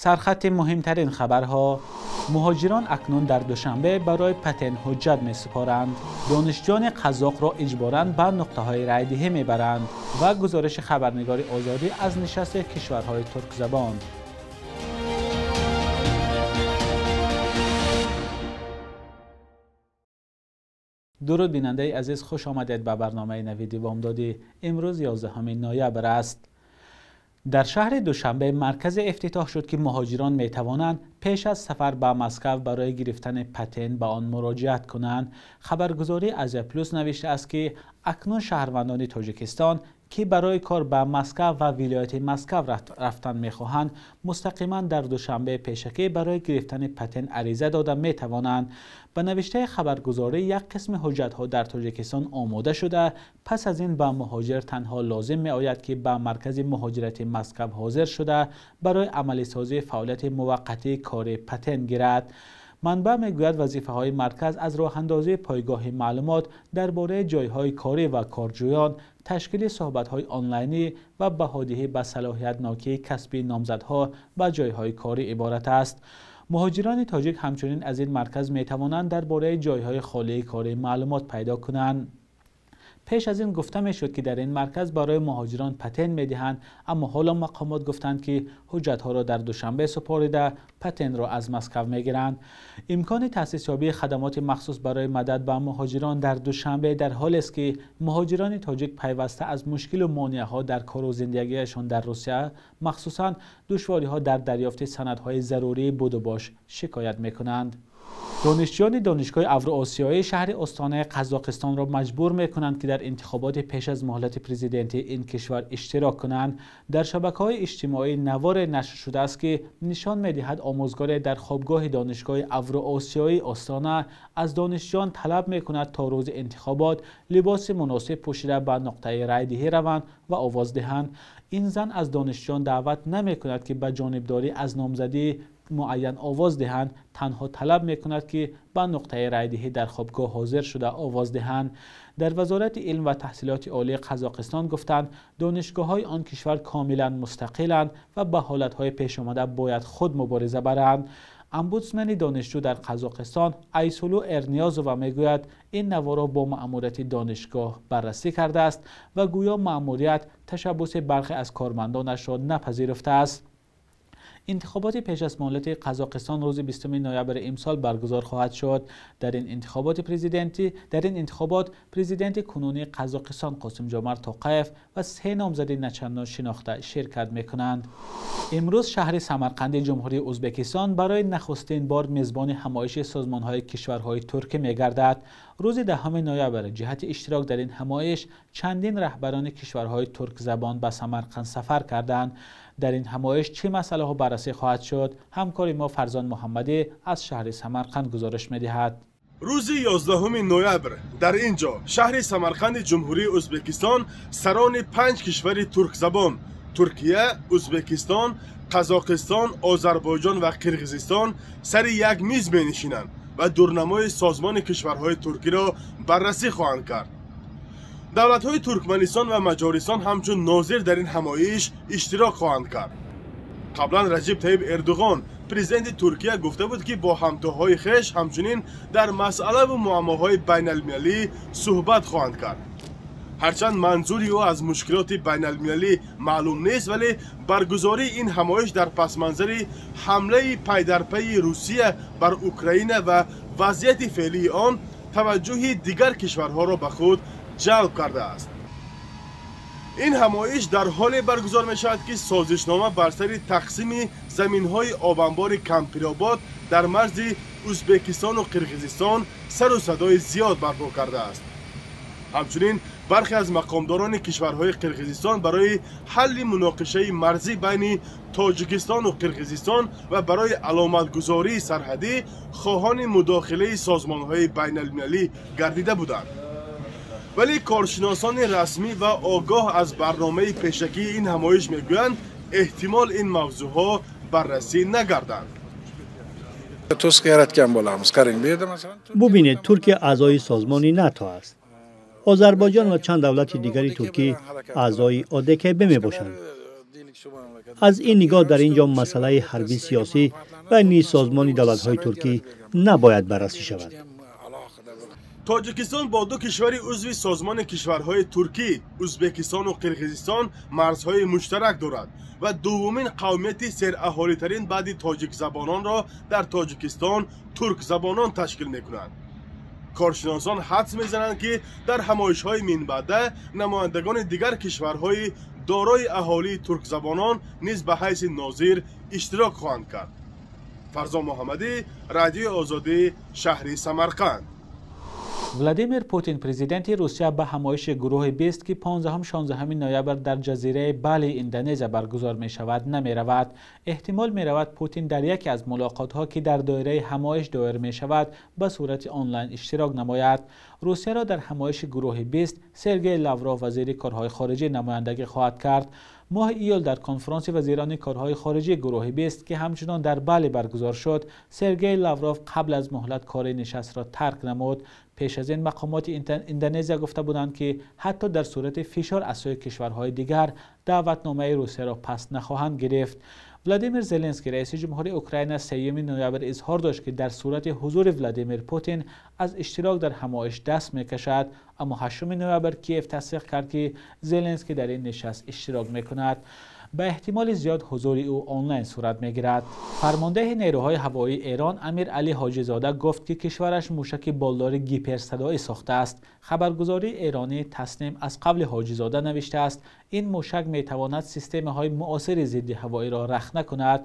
Сархати муҳимтарин хабарҳо. Муҳоҷирон акнун дар Душанбе барои патент ҳуҷҷат месупоранд. Донишҷӯёни қазоқро иҷборан ба нуқтаҳои райдиҳӣ мебаранд ва гузориши хабарнигори Озодӣ аз нишасти кишварҳои туркзабон. Дуруд бинандаи азиз, хуш омадед ба барномаи Навиди Бомдодӣ. Имрӯз 11 ноябр аст. Дар шаҳри Душанбе марказе ифтитоҳ шуд, ки муҳоҷирон метавонанд пеш аз сафар ба Москва барои гирифтани патент ба он муроҷиат кунанд. Хабаргузории Азия Плюс навиштааст, ки акнун шаҳрвандони Тоҷикистон, ки барои кор ба Москва ва вилояти Москва рафтан мехоҳанд, мустақиман дар Душанбе пешакӣ барои гирифтани патент ариза дода метавонанд. Ба навиштаи хабаргузорӣ, як қисми ҳуҷҷатҳо дар Тоҷикистон омода шуда, пас аз ин ба муҳоҷир танҳо лозим меояд, ки ба маркази муҳоҷирати Москва ҳозир шуда, барои амалисозии фаъолияти муваққатии кори патент гирад. Манбаъ мегӯяд, вазифаҳои марказ аз роҳандозии пойгоҳи маълумот дар бораи ҷойҳои корӣ ва корҷӯён, ташкили суҳбатҳои онлайнӣ ва баҳодиҳӣ ба салоҳиятнокии касби номзадҳо ба ҷойҳои корӣ иборат аст. Муҳоҷирони тоҷик ҳамчунин аз ин марказ метавонанд дар бораи ҷойҳои холии корӣ маълумот пайдо кунанд. Пеш аз ин гуфта мешуд, ки дар ин марказ барои муҳоҷирон патент медиҳанд, аммо ҳоло мақомот гуфтанд, ки ҳуҷҷатҳоро дар Душанбе супорида, патентро аз Москва мегиранд. Имкони таъсисёбии хадамоти махсус барои мадад ба муҳоҷирон дар Душанбе дар ҳолест, ки муҳоҷирони тоҷик пайваста аз мушкилу монеаҳо дар кору зиндагиашон дар Русия, махсусан душвориҳо дар дарёфти санадҳои зарурии будубош шикоят мекунанд. Донишҷӯёни Донишгоҳи Авроосиёии шаҳри Остонаи Қазоқистонро маҷбур мекунанд, ки дар интихоботи пеш аз муҳлати президентии ин кишвар иштирок кунанд. Дар шабакаҳои иҷтимоӣ наворе нашр шудааст, ки нишон медиҳад омӯзгоре дар хобгоҳи Донишгоҳи Авроосиёии Остона аз донишҷӯён талаб мекунад, то рӯзи интихобот либоси муносиб пӯшида ба нуқтаи райдиҳӣ раванд ва овоз диҳанд. Ин зан аз донишҷӯён даъват намекунад, ки ба ҷонибдорӣ аз номзадии муайян овоз диҳанд, танҳо талаб мекунад, ки ба нуқтаи райдиҳӣ дар хобгоҳ ҳозир шуда овоз диҳанд. Дар Вазорати илм ва таҳсилоти олии Қазоқистон гуфтанд, донишгоҳҳои он кишвар комилан мустақиланд ва ба ҳолатҳои пешомада бояд худ мубориза баранд. Омбудсмани донишҷӯ дар Қазоқистон Айсулу Эрниёзова мегӯяд, ин наворо бо маъмурияти донишгоҳ баррасӣ кардааст ва гӯё маъмурият ташаббуси бархе аз кормандонашро напазируфтааст. Интихоботи пеш аз муҳлати Қазоқистон рӯзи 20 ноябри имсол баргузор хоҳад шуд. Дар ин интихобот президенти кунунии Қазоқистон Қосимҷомарт Тоқаев ва 3 номзади начандон шинохта ширкат мекунанд. Имрӯз шаҳри Самарқанди Ҷумҳурии Ӯзбекистон барои нахустин бор мезбони ҳамоиши созмонҳои кишварҳои туркӣ мегардад. Рӯзи 10 ноябр ҷиҳати иштирок дар ин ҳамоиш чандин раҳбарони кишварҳои туркзабон ба Самарқанд сафар карданд. Дар ин ҳамоиш чӣ масъалаҳо баррасӣ хоҳад шуд? Ҳамкори мо Фарзон Муҳаммадӣ аз шаҳри Самарқанд гузориш медиҳад. Рӯзи 11 ноябр дар ин ҷо шаҳри Самарқанди Ҷумҳурии Ӯзбекистон сарони 5 кишвари туркзабон Туркия, Ӯзбекистон, Қазоқистон, Озарбойҷон ва Қирғизистон сари як миз менишинанд ва дурнамои созмони кишварҳои туркиро баррасӣ хоҳанд кард. Давлатҳои Туркманистон ва Маҷористон ҳамчун нозир дар ин ҳамоиш иштирок хоҳанд кард. Қаблан Раҷиб Тайиб Эрдуғон, президенти Туркия, гуфта буд, ки бо ҳамтоҳои хеш ҳамчунин дар масъалаву муаммоҳои байналмилалӣ суҳбат хоҳанд кард. Ҳарчанд манзури ӯ аз мушкилоти байналмилалӣ маълум нест, вале баргузории ин ҳамоиш дар пасманзари ҳамлаи пайдарпайи Русия бар Украина ва вазъияти феълии он таваҷҷӯҳи дигар кишварҳоро ба худ ҷалб кардааст. Ин ҳамоиш дар ҳоле баргузор мешавад, ки созишнома бар сари тақсими заминҳои обанбори Кампиробод дар марзи Ӯзбекистону Қирғизистон сару садои зиёд барпо кардааст. Ҳамчунин бархе аз мақомдорони кишварҳои Қирғизистон барои ҳалли муноқишаи марзӣ байни Тоҷикистону Қирғизистон ва барои аломатгузории сарҳадӣ хоҳони мудохилаи созмонҳои байналмилалӣ гардида буданд. Вале коршиносони расмӣ ва огоҳ аз барномаи пешакии ин ҳамоиш мегӯянд, эҳтимол ин мавзӯъҳо баррасӣ нагарданд. Бубинед, Туркия аъзои созмони НАТО аст. Озарбойҷон ва чанд давлати дигари туркӣ аъзои ОДКБ мебошанд. Аз ин нигоҳ дар ин ҷо масъалаи ҳарбӣ сиёсӣ байни созмони давлатҳои туркӣ набояд баррасӣ шавад. Тоҷикистон бо ду кишвари узви созмони кишварҳои туркӣ, Ӯзбекистону Қирғизистон марзҳои муштарак дорад ва дуввумин қавмияти сераҳолитарин баъди тоҷикзабононро дар Тоҷикистон туркзабонон ташкил мекунанд. Коршиносон ҳадс мезананд, ки дар ҳамоишҳои минбаъда намояндагони дигар кишварҳои дорои аҳолии туркзабонон низ ба ҳайси нозир иштирок хоҳанд кард. Фарзон Муҳаммадӣ, Радиои Озодӣ, шаҳри Самарқанд. Владимир Путин, президенти Русия, ба ҳамоиши гурӯҳи 20, ки 15-16 ноябр дар ҷазираи Бали Индонезия баргузор мешавад, намеравад. Эҳтимол меравад Путин дар яке аз мулоқотҳо, ки дар доираи ҳамоиш доир мешавад, ба сурати онлайн иштирок намояд. Русияро дар ҳамоиши гурӯҳи 20 Сергей Лавров, вазири корҳои хориҷӣ, намояндагӣ хоҳад кард. Моҳи июл дар конфронси вазирони корҳои хориҷии гурӯҳи 20, ки ҳамчунон дар Бали баргузор шуд, Сергей Лавров қабл аз муҳлат кори нишастро тарк намуд. Пеш аз ин мақомоти Индонезия гуфта буданд, ки ҳатто дар сурати фишор аз сӯи кишварҳои дигар даъватномаи Русияро пас нахоҳанд гирифт. Владимир Зеленский, раиси ҷумҳури Украина, 3 ноябр изҳор дошт, ки дар сурати ҳузури Владимир Путин аз иштирок дар ҳамоиш даст мекашад. Аммо 8 ноябр Киев тасдиқ кард, ки Зеленский дар ин нишаст иштирок мекунад. Ба эҳтимоли зиёд ҳузури ӯ онлайн сурат мегирад. Фармондеҳи нерӯҳои ҳавоии Эрон Амир Алӣ Ҳоҷизода гуфт, ки кишвараш мушаки болдори гиперсадоӣ сохтааст. Хабаргузории эронӣ Тасним аз қавли Ҳоҷизода навиштааст, ин мушак метавонад системаҳои муосири зидди ҳавоиро рахна кунад.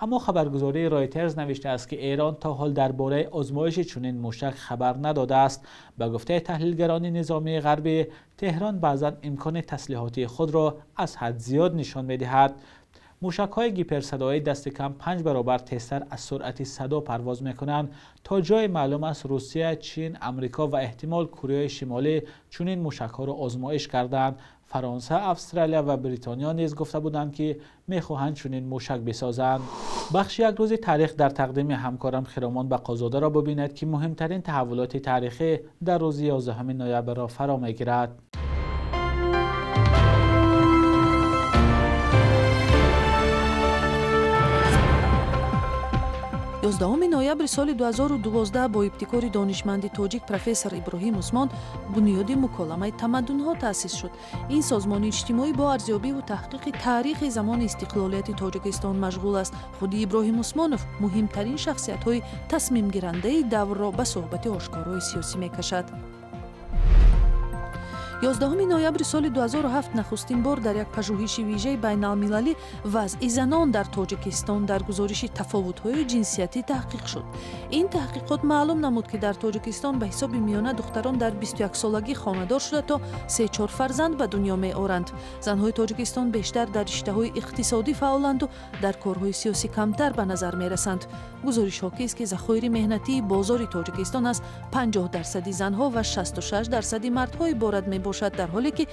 Аммо хабаргузории Ройтерз навиштааст, ки Эрон то ҳол дар бораи озмоиши чунин мушак хабар надодааст. Ба гуфтаи таҳлилгарони низомии ғарбӣ, Теҳрон баъзан имкони таслиҳотии худро аз ҳад зиёд нишон медиҳад. Мушакҳои гиперсадоӣ дасти кам 5 баробар тезтар аз суръати садо парвоз мекунанд. То ҷое маълум аст, Русия, Чин, Амрико ва эҳтимол Кореяи Шимолӣ чунин мушакҳоро озмоиш карданд. Фаронса, Австралия ва Бритониё низ гуфта буданд, ки мехоҳанд чунин мушак бисозанд. Бахши як рӯзи таърих дар тақдими ҳамкорам Хиромон Бақозодаро бибинед, ки муҳимтарин таҳаввулоти таърихӣ дар рӯзи 11 ноябрро фаро мегирад. 11 ноябри соли 2012 бо ибтикори донишманди тоҷик профессор Иброҳим Усмон бунёди муколамаи тамаддунҳо таъсис шуд. Ин созмони иҷтимоӣ бо арзёбиву таҳқиқи таърихи замони истиқлолияти Тоҷикистон машғул аст. Худи Иброҳим Усмонов муҳимтарин шахсиятҳои тасмимгирандаи даврро ба суҳбати ошкорои сиёсӣ мекашад. 11 ноябри соли 2007 нахустин бор дар як пажӯҳиши вижаи байналмилалӣ вазъи занон дар Тоҷикистон дар гузориши тафовутҳои ҷинсиятӣ таҳқиқ шуд. Ин таҳқиқот маълум намуд, ки дар Тоҷикистон ба ҳисоби миёна духтарон дар 21-солагӣ хонадор шуда то 3-4 фарзанд ба дунё меоранд. Занҳои Тоҷикистон бештар дар риштаҳои иқтисодӣ фаъоланду дар корҳои сиёсӣ камтар ба назар мерасанд. Гузориш ҳокист, ки захоири меҳнатии бозори Тоҷикистон аз 50% занҳо ва 66% мардҳо иборат мебошад, дар ҳоле ки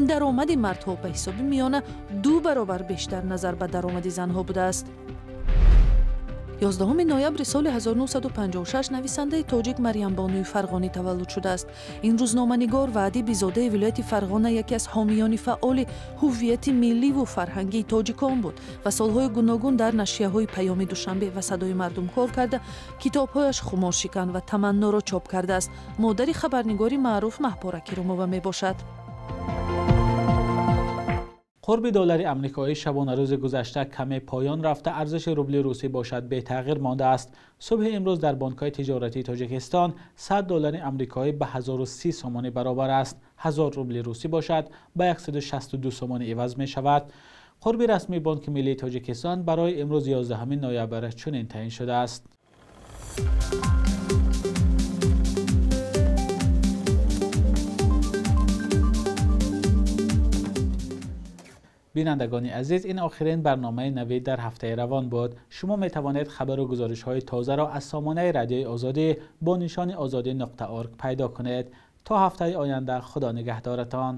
даромади мардҳо ба ҳисоби миёна 2 баробар бештар назар ба даромади занҳо будааст. 11 ноябри соли 1956 нависандаи тоҷик Марьямбонуи Фарғонӣ таваллуд шудааст. Ин рӯзноманигор ва адиби зодаи вилояти Фарғона яке аз ҳомиёни фаъоли ҳуввияти милливу фарҳангии тоҷикон буд ва солҳои гуногун дар нашрияҳои Паёми Душанбе ва Садои мардум кор карда, китобҳояш Хуморшикан ва Таманноро чоп кардааст. Модари хабарнигори маъруф Маҳпора Керомова мебошад. Қурби доллари амрикоӣ шабонарӯзи гузашта каме поён рафта, арзиши рубли русӣ бошад бетағйир мондааст. Субҳи имрӯз дар бонкҳои тиҷоратии Тоҷикистон 100 доллари амрикоӣ ба 1030 сомонӣ баробар аст. 1000 рубли русӣ бошад ба 162 сомонӣ иваз мешавад. Қурби расмии Бонки миллии Тоҷикистон барои имрӯз 11 ноябр чунин таъин шудааст. Бинандагони азиз, ин охирин барномаи навид дар ҳафтаи равон буд. Шумо метавонед хабару гузоришҳои тозаро аз сомонаи Радиои Озодӣ бо нишони ozodi.org пайдо кунед. То ҳафтаи оянда Худо нигаҳдоратон.